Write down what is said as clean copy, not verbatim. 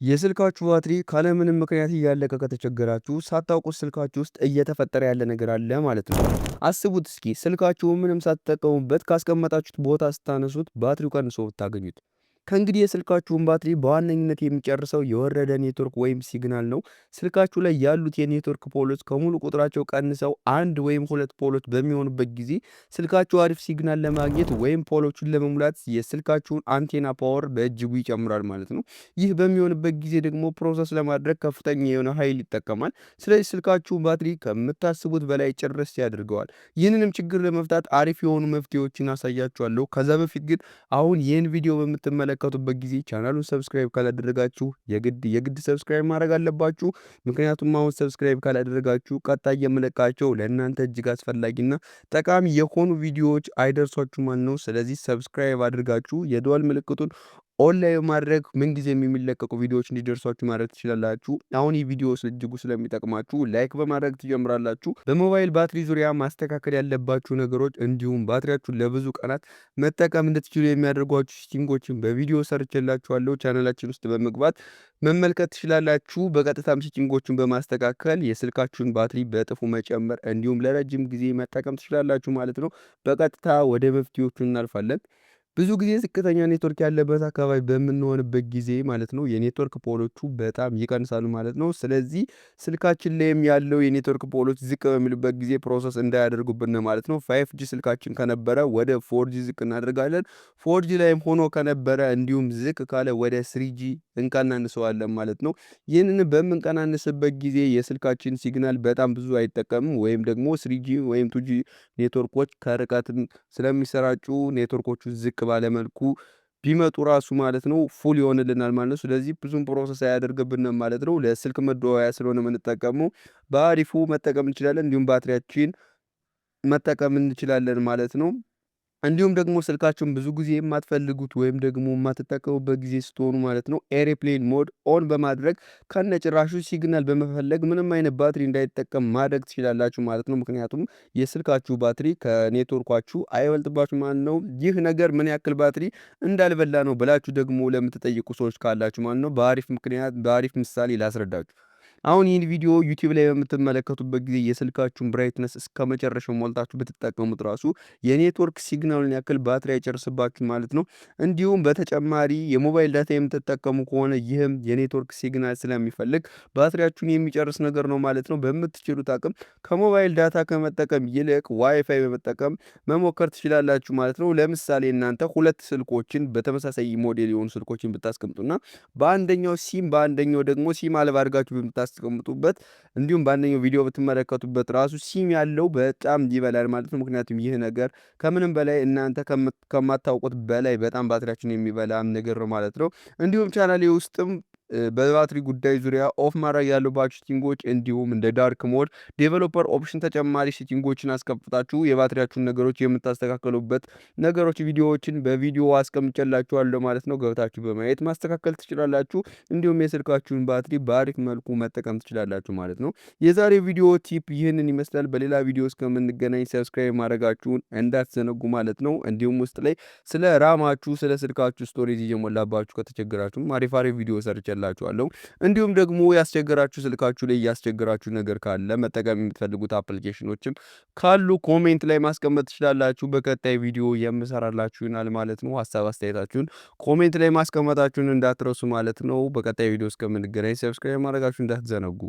የስልካችሁ ባትሪ ካለምንም ምክንያት እያለቀ ከተቸገራችሁ፣ ሳታውቁት ስልካችሁ ውስጥ እየተፈጠረ ያለ ነገር አለ ማለት ነው። አስቡት እስኪ፣ ስልካችሁ ምንም ሳትጠቀሙበት ካስቀመጣችሁት ቦታ ስታነሱት ባትሪው ቀንሶ ብታገኙት። ከእንግዲህ የስልካችሁን ባትሪ በዋነኝነት የሚጨርሰው የወረደ ኔትወርክ ወይም signal ነው። ስልካችሁ ላይ ያሉት የ network pole ኦች ከሙሉ ቁጥራቸው ቀንሰው አንድ ወይም ሁለት pole ኦች በሚሆኑበት ጊዜ፣ ስልካችሁ አሪፍ signal ለማግኘት ወይም pole ኦቹን ለመሙላት የስልካችሁን አንቴና power በእጅጉ ይጨምራል ማለት ነው። ይህ በሚሆንበት ጊዜ ደግሞ process ለማድረግ ከፍተኛ የሆነ ኃይል ይጠቀማል። ስለዚህ ስልካችሁን ባትሪ ከምታስቡት በላይ ጭርስ ያደርገዋል። ይህንንም ችግር ለመፍታት አሪፍ የሆኑ መፍትሄዎችን አሳያችኋለሁ። ከዛ በፊት ግን አሁን ይህን ቪዲዮ በምትመለከቱበት ጊዜ ቻናሉን subscribe ካላደረጋችሁ የግድ የግድ subscribe ማድረግ አለባችሁ። ምክንያቱም አሁን subscribe ካላደረጋችሁ ቀጣይ የምለቃቸው ለእናንተ እጅግ አስፈላጊና ጠቃሚ የሆኑ ቪዲዮዎች አይደርሷችሁም ማለት ነው። ስለዚህ subscribe አድርጋችሁ የደወል ምልክቱን on ላይ በማድረግ ምንጊዜም የሚለቀቁ ቪዲዮዎች እንዲደርሷችሁ ማድረግ ትችላላችሁ። አሁን ይህ ቪዲዮ እጅጉ ስለሚጠቅማችሁ like በማድረግ ትጀምራላችሁ። በሞባይል ባትሪ ዙሪያ ማስተካከል ያለባችሁ ነገሮች እንዲሁም ባትሪያችሁን ለብዙ ቀናት መጠቀም እንድትችሉ የሚያደርጓችሁ setting ኦችን በቪዲዮ ሰርቼላችኋለሁ። ቻናላችን ውስጥ በመግባት መመልከት ትችላላችሁ። በቀጥታም setting ኦቹን በማስተካከል የስልካችሁን ባትሪ በእጥፉ መጨመር እንዲሁም ለረጅም ጊዜ መጠቀም ትችላላችሁ ማለት ነው። በቀጥታ ወደ መፍትሄዎቹ እናልፋለን። ብዙ ጊዜ ዝቅተኛ ኔትወርክ ያለበት አካባቢ በምንሆንበት ጊዜ ማለት ነው፣ የ network pole ኦቹ በጣም ይቀንሳሉ ማለት ነው። ስለዚህ ስልካችን ላይም ያለው የ network pole ኦች ዝቅ በሚሉበት ጊዜ process እንዳያደርጉብን ማለት ነው። 5G ስልካችን ከነበረ ወደ 4G ዝቅ እናደርጋለን። 4G ላይም ሆኖ ከነበረ እንዲሁም ዝቅ ካለ ወደ 3G እንቀናንሰዋለን ማለት ነው። ይህንን በምንቀናንስበት ጊዜ የስልካችን signal በጣም ብዙ አይጠቀምም፣ ወይም ደግሞ 3G ወይም 2G ኔትወርኮች ከርቀትም ስለሚሰራጩ ኔትወርኮቹ ዝቅ ባለ መልኩ ቢመጡ ራሱ ማለት ነው full ይሆንልናል ማለት ነው። ስለዚህ ብዙም process አያደርግብንም ማለት ነው። ለስልክ መደዋወያ ስለሆነ የምንጠቀመው በአሪፉ መጠቀም እንችላለን። እንዲሁም ባትሪያችን መጠቀም እንችላለን ማለት ነው። እንዲሁም ደግሞ ስልካችሁን ብዙ ጊዜ የማትፈልጉት ወይም ደግሞ የማትጠቀሙበት ጊዜ ስትሆኑ ማለት ነው፣ airplane mode on በማድረግ ከነጭራሹ signal በመፈለግ ምንም አይነት ባትሪ እንዳይጠቀም ማድረግ ትችላላችሁ ማለት ነው። ምክንያቱም የስልካችሁ ባትሪ ከኔትወርኳችሁ አይበልጥባችሁ ማለት ነው። ይህ ነገር ምን ያክል ባትሪ እንዳልበላ ነው ብላችሁ ደግሞ ለምትጠይቁ ሰዎች ካላችሁ ማለት ነው፣ በአሪፍ ምክንያት በአሪፍ ምሳሌ ላስረዳችሁ። አሁን ይህን ቪዲዮ ዩቲዩብ ላይ በምትመለከቱበት ጊዜ የስልካችሁን brightness እስከ መጨረሻው ሞልታችሁ ብትጠቀሙት ራሱ የ network signal ኡን ያክል ባትሪ አይጨርስባችሁ ማለት ነው። እንዲሁም በተጨማሪ የ mobile data የምትጠቀሙ ከሆነ ይህም የ network signal ስለሚፈልግ ባትሪያችሁን የሚጨርስ ነገር ነው ማለት ነው። በምትችሉት አቅም ከ mobile data ከመጠቀም ይልቅ ዋይፋይ በመጠቀም መሞከር ትችላላችሁ ማለት ነው። ለምሳሌ እናንተ ሁለት ስልኮችን፣ በተመሳሳይ ሞዴል የሆኑ ስልኮችን ብታስቀምጡና በአንደኛው ሲም በአንደኛው ደግሞ ሲም አልባ አድርጋችሁ በምታስቀምጡበት እንዲሁም በአንደኛው ቪዲዮ ብትመለከቱበት ራሱ ሲም ያለው በጣም ይበላል ማለት ነው። ምክንያቱም ይህ ነገር ከምንም በላይ እናንተ ከማታውቁት በላይ በጣም ባትሪያችን የሚበላ ነገር ነው ማለት ነው። እንዲሁም ቻናሌ ውስጥም በባትሪ ጉዳይ ዙሪያ off ማድረግ ያለባችሁ setting ኦች እንዲሁም እንደ dark mode፣ developer option ተጨማሪ setting ኦችን አስከፍታችሁ የባትሪያችሁን ነገሮች የምታስተካከሉበት ነገሮች ቪዲዮዎችን በቪዲዮ አስቀምጬላችኋለሁ ማለት ነው። ገብታችሁ በማየት ማስተካከል ትችላላችሁ። እንዲሁም የስልካችሁን ባትሪ በአሪፍ መልኩ መጠቀም ትችላላችሁ ማለት ነው። የዛሬው ቪዲዮ tip ይህንን ይመስላል። በሌላ ቪዲዮ እስከምንገናኝ subscribe ማድረጋችሁን እንዳትዘነጉ ማለት ነው። እንዲሁም ውስጥ ላይ ስለ RAM ኣችሁ፣ ስለ ስልካችሁ storage እየሞላባችሁ ከተቸገራችሁም አሪፍ አሪፍ ቪዲዮ ሰርቼላችኋለሁ። እንዲሁም ደግሞ ያስቸገራችሁ፣ ስልካችሁ ላይ ያስቸገራችሁ ነገር ካለ፣ መጠቀም የምትፈልጉት application ኦችም ካሉ comment ላይ ማስቀመጥ ትችላላችሁ። በቀጣይ ቪዲዮ የምሰራላችሁ ይሆናል ማለት ነው። ሀሳብ አስተያየታችሁን comment ላይ ማስቀመጣችሁን እንዳትረሱ ማለት ነው። በቀጣይ ቪዲዮ እስከምንገናኝ subscribe ማድረጋችሁ እንዳትዘነጉ።